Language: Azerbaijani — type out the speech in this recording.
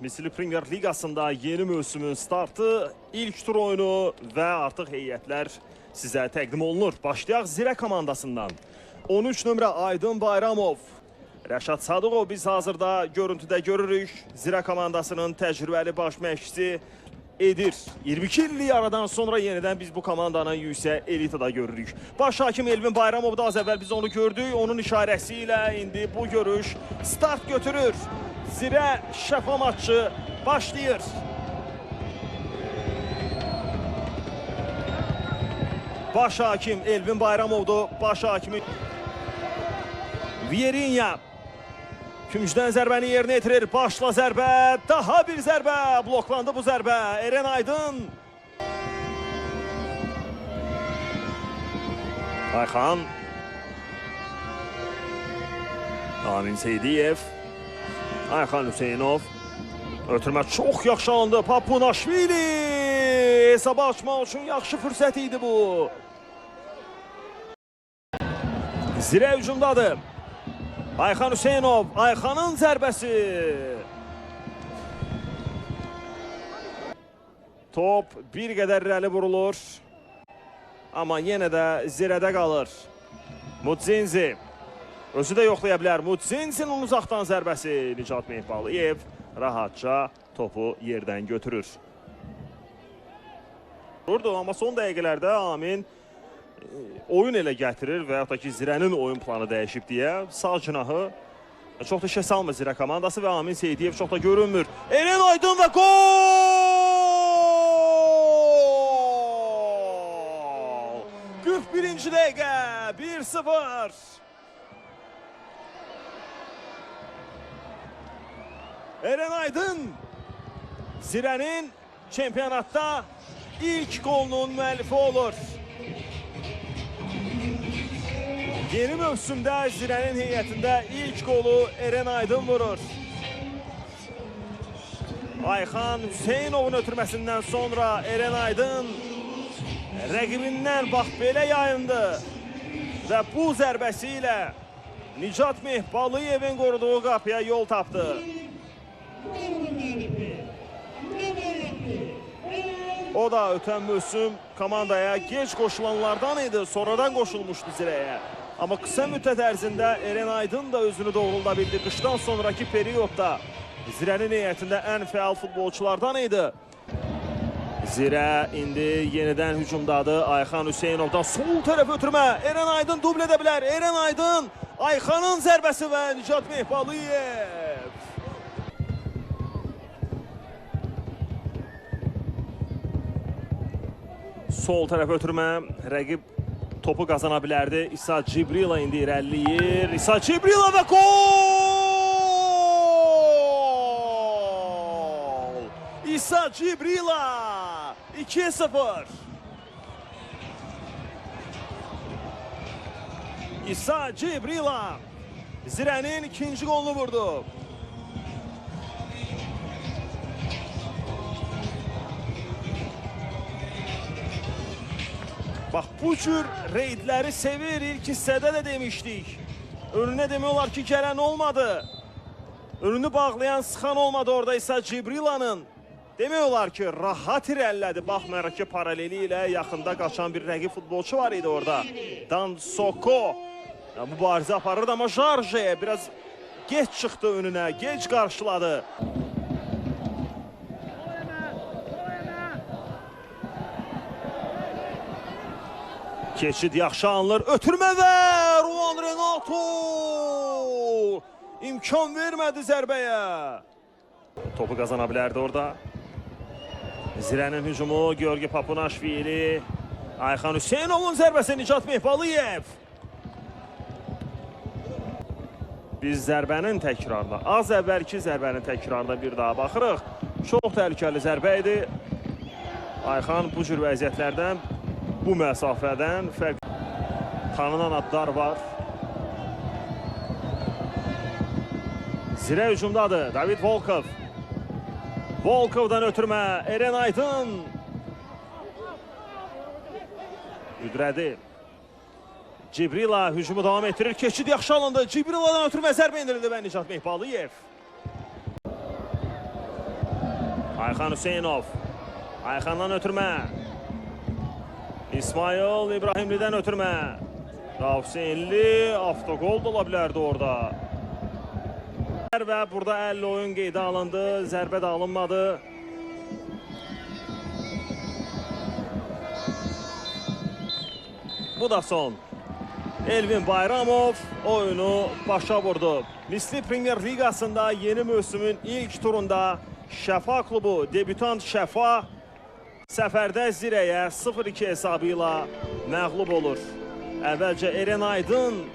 Misli Premier Liqasında yeni mövsümün startı, ilk tur oyunu və artıq heyətlər sizə təqdim olunur. Başlayaq Zirə komandasından. 13 nömrə Aydın Bayramov, Rəşad Sadıqov biz hazırda görüntüdə görürük. Zirə komandasının təcrübəli baş məşqçisi edir. 22 illik aradan sonra yenidən biz bu komandanı yüksək elitada görürük. Baş hakim Elvin Bayramov da az əvvəl biz onu gördük. Onun işarəsi ilə indi bu görüş start götürür. Zirə Şəfa maçı başlayır. Baş hakim Elvin Bayramovdur. Baş hakimi Vierinya küncdən zərbəni yerinə yetirir. Başla zərbə, daha bir zərbə. Bloklandı bu zərbə. Eren Aydın. Ayxan. Amin Seydiyev. Ayxan Hüseynov. Ötürmə çox yaxşı alındı. Papunaşvili. Hesabı açmaq üçün yaxşı fürsət idi bu. Zirə hücumdadır. Ayxan Hüseynov, Ayxanın zərbəsi. Top bir qədər irəli vurulur. Amma yenə də Zirədə qalır. Mutzinzi. Özü də yoxlaya bilər. Mutzinzinin uzaqdan zərbəsi. Nicat Mehbalıyev rahatca topu yerdən götürür. Vurdu, amma son dəqiqələrdə Amin oyun elə gətirir və yaxud da ki, Zirənin oyun planı dəyişib deyə sağ cinahı çox da işə salmır Zirə komandası və Amin Seydiyev çox da görünmür. Eren Aydın və gol! 41-ci dəqiqə 1-0. Eren Aydın Zirənin çempionatda ilk golunun müəllifi olur. Yeni mövsümdə Zirənin heyətində ilk qolu Eren Aydın vurur. Ayxan Hüseynovun ötürməsindən sonra Eren Aydın rəqibindən bax belə yayındı. Və bu zərbəsi ilə Nicat Mehbalıyevin qoruduğu qapıya yol tapdı. O da ötən mövsüm komandaya geç qoşulanlardan idi. Sonradan qoşulmuşdu Zirəyə. Amma qısa müddət ərzində Eren Aydın da özünü doğrulda bildi. Qışdan sonraki periodda Zirənin heyətində ən fəal futbolçulardan idi. Zirə indi yenidən hücumdadır. Ayxan Hüseynovdan sol tərəf ötürmə. Eren Aydın dubl edə bilər. Eren Aydın, Ayxanın zərbəsi və Nicat Mehbalıyev. Sol tərəf ötürmə, rəqib topu qazana bilərdi. İsa Cibrila indi irəliləyir. İsa Cibrila və gol! İsa Cibrila 2-0. İsa Cibrila Zirənin ikinci golunu vurdu. Bax, bu cür reydləri sevir. İlk hissədə də demişdik. Önünə demək olar ki, gələn olmadı. Önünü bağlayan sıxan olmadı orada İsa Cibrilanın. Demək olar ki, rahat irəlilədi. Baxmayaraq ki, paraleli ilə yaxında qaçan bir rəqib futbolçu var idi orada. Dan Soko mübarizə aparırdı, amma Jarje biraz geç çıxdı önünə, geç qarşıladı. Keçid yaxşı alınır. Ötürmə və Ruan Renato imkan vermədi zərbəyə. Topu qazana bilərdi orada. Zirənin hücumu Georgi Papunaşvili. Ayxan Hüseynovun zərbəsi Nicat Mehbalıyev. Biz zərbənin təkrarına, az əvvəlki zərbənin təkrarına bir daha baxırıq. Çox təhlükəli zərbə idi. Ayxan bu cür vəziyyətlərdən, bu məsafədən fərq tanınan adlar var. Zirə hücumdadır. David Volkov. Volkovdan ötürmə. Eren Aydın. Müdrədi. Cibrila hücumu davam etdirir. Keçid yaxşı alındı. Cibriladan ötürmə zərbə endirildi və Nicat Mehbalıyev. Ayxan Hüseynov. Ayxandan ötürmə. İsmail İbrahimlidən ötürmə. Rauf Hüseynli avtogol da ola bilərdi orada. Və burada əlli oyun qeydə alındı. Zərbə də alınmadı. Bu da son. Elvin Bayramov oyunu başa vurdu. Misli Premier Ligasında yeni mövsümün ilk turunda Şəfa klubu, debütant Şəfa səfərdə Zirəyə 0-2 hesabı ilə məğlub olur. Əvvəlcə Eren Aydın